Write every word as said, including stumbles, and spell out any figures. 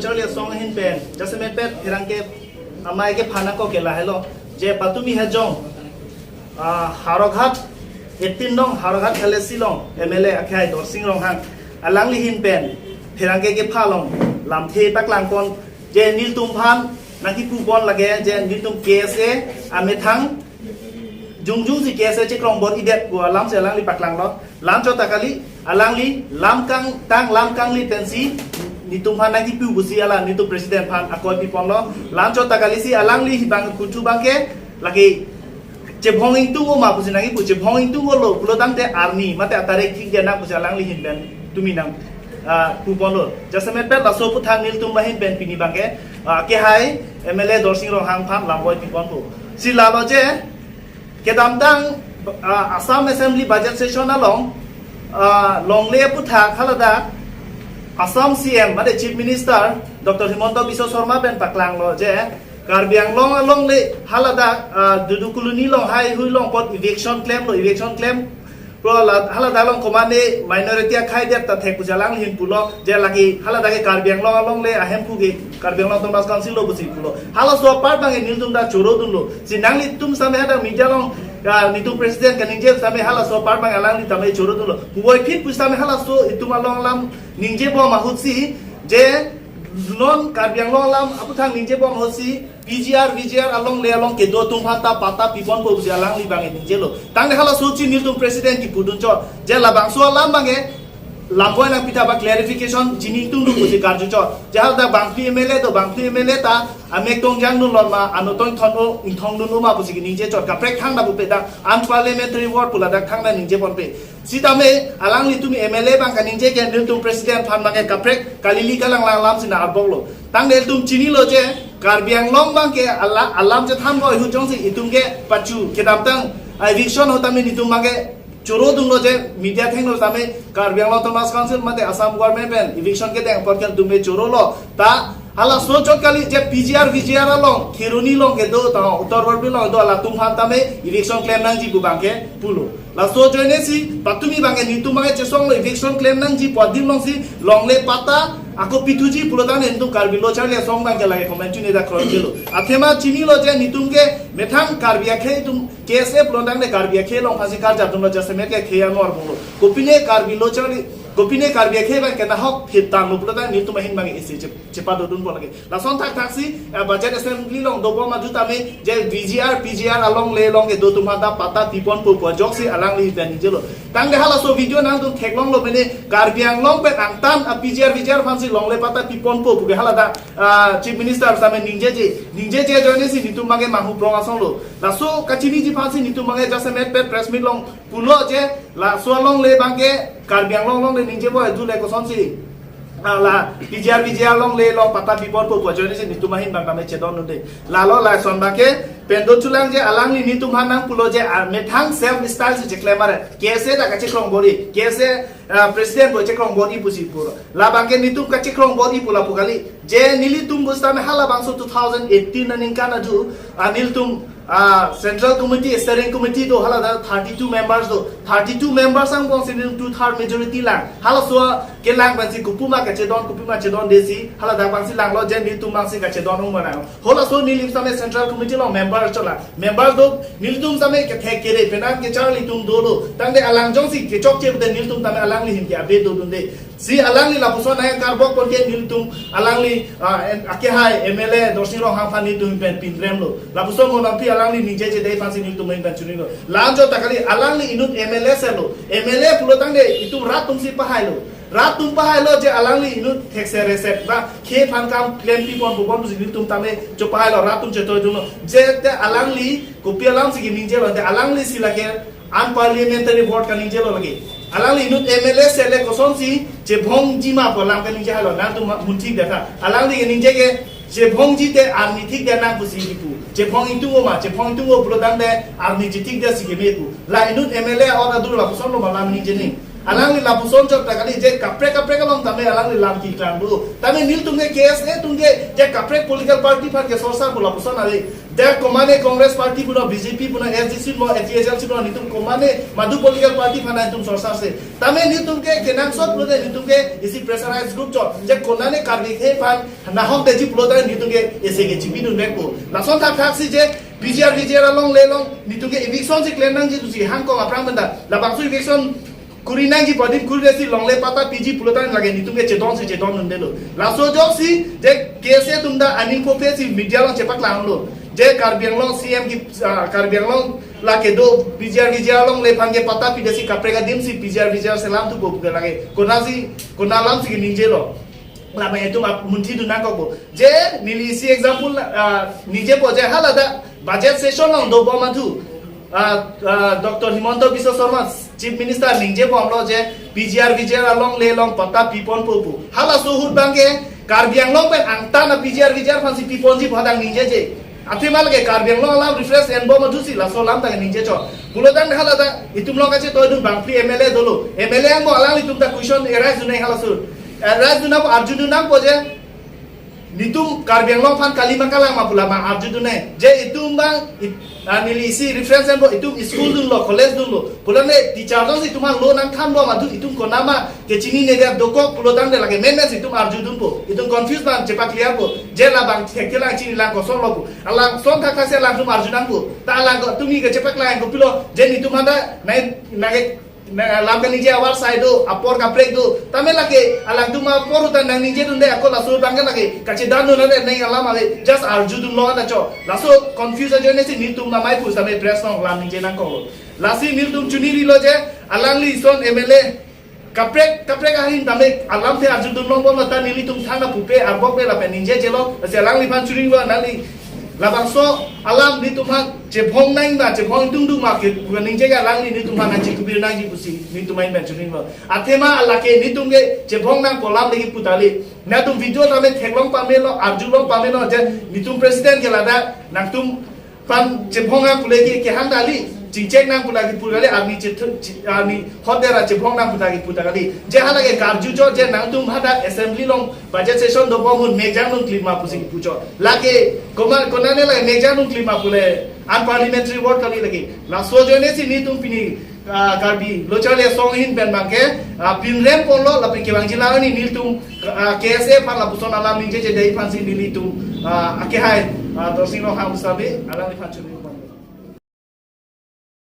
Charli Asong ahin pen jasemet pet pherangke amei kephan ako ke lahelo je patumi hajong, ah, Howraghat eighteen nong Howraghat L A C along M L A akhai Dorsing Ronghang alangli ahin pen pherangke kepha along lamthe paklangpon je nelitum aphan nangkipupon lake je nelitum K S A amethang jongjong si K S A chekrongbor-idet pu alam si alangli paklanglo. La-anchot ta kali, alangli lam kangtang lam kangli pensi nelitum aphan nangkipu pusi hala nelitum president aphan akoi piponlo. La-anchot ta kali si alangli abang kuthu abangke lake chebhong ingtung-o ma pusi nangkipu, chebhong ingtung-olo pulotangte arni mate atarek thikdetnang pusi alangli ahin pen tumi nang, ah, puponlo. Jasemet pet laso aphuthak nelitum ahin pen pini abangke, ah, kehai M L A Dorsing Ronghang aphan lamboi piponpo. Si lalo je kedamtang, ah, Assam Assembly Budget Session along, ah, longle aphuthak haladak Assam C M mate Chief Minister Doctor Himanta Biswa Sarma pen paklanglo je Karbi Anglong alongle haladak, ah, Dudu Colony along haihui along apot eviction klemlo, eviction klem pu la haladak along komatne minority akhai det ta thek pusi alangli ahin pulo je lake haladak ke Karbi Anglong alongle ahemphu ke Karbi Anglong Autonomous Council lo pusi pulo. Halaso apart abangke nelitum ta chorodunlo. Si nanglitum sitame hadak media along, ah, nelitum president kaningje sitame halaso apart abangke alangli tame chorodunlo. Puvoiphit pusitame halaso itum along alam ningjebom ahut si je non Karbi Anglong alam aphuthak ningjebom ahut si P G R, V G R alongle along kedo atum aphan ta patta piponpo pusi alangli abangke ningjelo. Tangte halaso si nelitum president kipudunchot je labangso alam abangke lamboi nangpi ta ba clarification chini ingtungdun pusi karjuchot. Je haladak bangphli M L A do, bangphli M L A ta amek tongjangdunlo ma, ano tong thon-o, ingthongdun-o ma pusi kiningjechot. Kaprek thangta pupe dak unparliamentary word pu ladak thangta ningjeponpe. Sitame alanglitum M L A abang kaningje ke nelitum president aphan abangke kaprek kalili kalanglang alam si nang-arboklo. Tangte ilitum chinilo je Karbi Anglong abangke ala-, alam chethan boi ahut jongsi itum ke pachu kedamtang eviction ahut tame nelitum abangke chorodunlo je media athengno tame Karbi Anglong Autonomous Council mate Assam government pen eviction kedeng apot ke nelitum ke chorolo. Ta halaso chot kali je P G R V G R along Kheroni along kedo ta Uttar Borbil along do latum aphan tame eviction klem nangji pu abangke pulo. Laso ajoine si patumi abangke nelitum abangke chesonglo eviction klem nangji pu adim along si longle patta ako pithuji pulotangte nelitum Karbi Lo Charli Asong abangke lake comment chini dak kron kelo. Athema chinilo je nelitum ke methang Karbi akhei atum K S A pulotangte Karbi akhei along aphansi karjapdunlo, jasemet ke khei anor bunglo. Kopine Karbi Lo Charli, kopine Karbi akhei abangke nahok phit tanglo pulotangte nelitum ahin abangke isi chep-, chepadodunpo lake. Lason thakthak si, eh, budget assembly along dobom ahut tame je V G R, P G R alongle along kedo atum aphan ta patta piponpo pu ajoksi alangli pen ningjelo. Tangte halaso video nangtum theklonglo mene Karbi Anglong pen angtan a P G R, V G R aphansi longle patta piponpo pu ke haladak, ah, Chief Minister sitame ningjeje, ningjeje ajoine si nelitum abangke manghu prong asonglo. Laso kachiniji aphansi nelitum abangke jasemet pet press meet along pulo je laso alongle abangke Karbi Anglong alongle ningje boi dule kosonsi, ah, la P G R V G R alongle along patta piponpo pu ajoine si nelitum ahin abang tame chedondunde. Lalo lason abangke pen dochulang je alangli nelitum aphan nangpulo je, ah, methang self style si cheklem are. K S A ta kachekrongbor-i, K S A, ah, president boi chekrongbor-i pusi pulo. La abangke nelitum kachekrongbor-i pu lapu kali. Je nelitum pusitame halabangso two thousand eighteen aningkan adu, ah, nelitum, ah, Central Committee, Steering Committee do haladak thirty-two members do. Thirty-two members angbong si nelitum two third majority lang. Halaso kelang abangsi kopima kachedon, kopima chedonde si haladak abangsi langlo je nelitum abangsi kachedon ong manang. Halaso neli sitame Central Committee along member chola. Member do nelitum sitame kethek kere penang kecharli atum dolo. Tangte alang jongsi kechokche pute nelitum tame alangli ahin ke abe dodunde. Si alangli lapuson nangkarbokpon ke nelitum alangli, ah, em, akehai M L A Dorsing Ronghang aphan nelitum pen pinremlo. Lapuson mo nampi alangli ningjeje dei aphansi nelitum ahin pen chunilo. La-anchot ta kali alangli inut M L A selo. M L A pulotangte itum rat atum si pahailo. Rat atum pahailo je alangli inut thekse reset ba khei aphan kam klempiponpo pusi nelitum tame chopahailo, rat atum chetoidunlo. Je te alangli kopi alam si kiningjelo te alangli si lake unparliamentary word kaningjelo lake. Alangli inut M L A sele kosonsi chebhongji ma pu alam kaningje hailo, nangtum ma munthi detha. Alangli kaningje ke chebhongji te arni thikdetnang pusi kipu. Chebhong ingtung-o ma, chebhong ingtung-o pulotangte arni chethikdet si keme pu. La inut M L A or adur lapusonlo ma alam ningjening. Alangli lapuson chot ta kali, je kaprek kaprek along tame alangli lam keklang do. Tame nelitum ke K S A atum ke je kaprek political party aphan kesorsar pu lapuson ave. Je komane Congress party punon, B J P punon, S D C punon, A P H L C punon, nelitum komane madu political party aphan nelitum sorsarse. Tame nelitum ke kenangsot pulote nelitum ke isi pressurized group chot. Je konane Karbi akhei aphan nahok detji pulote nelitum ke isi ke chipidun vekpo. Lason thakthaksi je P G R V G R along le along nelitum ke eviction si klem nangji pusi hangkong aphrang pen ta. Labangso eviction kuri nangji pu adim kuri detsi longle patta piji pulote lake nelitum ke chedonsi chedondundelo. Laso ajoksi je K S A atum ta aning phophesi media along chepaklanglo. Je Karbi Anglong C M ke, ah, Karbi Anglong lake do P G R V G R along le aphan ke patta pi detsi kaprek adimsi P G R V G R selam thupo pu ke lake. Konasi, kona alamsi keningjelo. Lama itum ap munthi dun nangkokpo. Je neli isi example, ah, ningjepo je hala ta budget session along dobom athu. Ah, ah, Doctor Himanta Biswa Sarma, Chief Minister ningjebomlo je P G R V G R along le along patta piponpo pu. Halaso ahut abang ke Karbi Anglong pen angtan a P G R V G R aphansi piponji pu hadak ningjeje. Athema lake Karbi Anglong alam reference enbom athusi laso alam ta ningje chot. Pulotangte hala ta itum along kachetoidun bangphli M L A dolo. M L A angbong alanglitum ta question arise dun nang halaso. Arise dun nangpo, arjudun nangpo je nelitum Karbi Anglong aphan kali ma kalang ma pu lama arjudun nang. Je itum abang it-, ah, neli isi reference enbom itum school dunlo, college dunlo. Pulote teacher jongsi itum aphan lo nangthanbom athu itum konama kechinine dia dokok pulotangte lake menmes itum arjudunpo. Itum confuse abang chepaclearpo. Je labang thekthelang chinilang kosonlo pu. Alangson thakthaksi alangtum arju nangpo. Ta alangtum ke chepaklang kopilo. Je nelitum aphan ta nai nai na lam kaningje avar sai do, apor kaprek do. Tame lake alangtum apor ahut ta nangningjedunde ako laso abang ke lake kachedondunde nang alam ave, just arjudunlo ta chot. Laso confuse ajoinesi nelitum namai pu same press along lam ningje nangkoklo. Lasi nelitum chiningrilo je alangli ison M L A kaprek kaprek ahin tame alamthe arjudun longbom ta nelitum thangta pupe arbokpe lapen ningjejelo. Lasi alangliphan chiningrilo, nangli labangso alam nelitum aphan chebhong nang ma, chebhong tungdung ma ke ningje ke alangli nelitum aphan nangchikupir nangji pusi nelitum ahin pen chiningrilo. Athema lake nelitum ke chebhong nangpo alam lagi pu ta kali. Nangtum video tame theklong pamelo, arjulong pamelo je nelitum president ke ladak nangtum aphan chebhong nang pu lake kehang ta kali, chingchek nang pu lake pu kali, arni chethu-, chi-, arni hot dera chebhong nang pu ta ke pu ta kali. Je hala ke karju chot je nangtum hadak assembly along budget session dobom ahut mekjang nangklima pusi pu chot. Lake koma konane lake mekjang nangklima pule unparliamentary word kali lake. Laso ajoinesi nelitum pini, ah, Karbi Lo Charli Asong ahin pen abang ke, ah, pinrem ponlo lapen kevangji la ani nelitum, ah, K S A aphan lapuson alam ningjeje dei aphansi nelitum, ah, akehai, ah, Dorsing Ronghang pu same alangliphan chini.